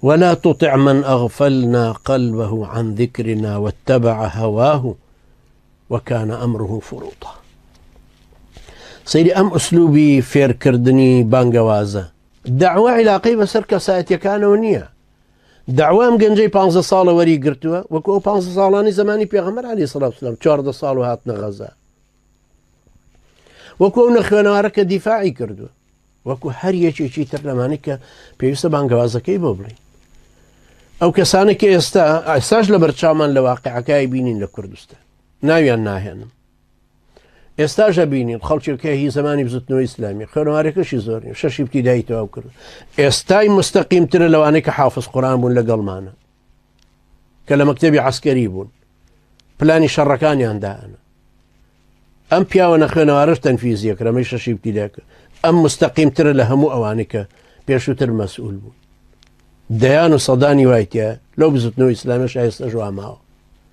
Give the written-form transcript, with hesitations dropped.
ولا تطع من أغفلنا قلبه عن ذكرنا واتبع هواه وكان أمره فرطا. سەیری ئەم ئوسلوبی فێرکردنی بانگەوازە. دەعوە عیلاقەی بەسەر کەسایەتیەکانەوە نییە. دەعوە ئەم گەنجەی پانزە ساڵە وەری گرتووە وەکو ئەو پانزە ساڵانی زمانی پێغەمبەر عەلەیهی سڵاو سلام 14 ساڵ و هاتنە غەزە وەکو ئەو نەخوێنەوارە کە دیفاعی کردووە وەکو هەر یەکێکی تر لەمانەی کە پێویستە بانگەوازەکەی بۆ بڵین ئەو کەسانە کە ئێستا ئێستاش لە بەرچاومان لە واقعەکای بینین لە کوردستان ناویان ناهێنم ئێستاش ئەبینین خەڵکێک هەیە هی زمانی بزوتنەوەی ئیسلامی خوێنەوارەکەشی زۆر نیە شەشی ابتدایی تەواو کرد ئێستای مستەقیمترە لەوانەی کە حافظ قورآن بوون لەگەڵمانە کە لە مەکتەبی عسکەری بوون پلانی شەڕەکانیان دانا ئەم پیاوە نەخوێنەوارش تەنفیزیە کرەمەی شەشی ابتدایی کرد ئەم مستەقیمترە لە هەموو ئەوانەی کە پێشووتر مەسئول بوون دەیان و سەدانی وایتە لەو بزوتنەوەی ئیسلامیش ئێستا ژواماوە.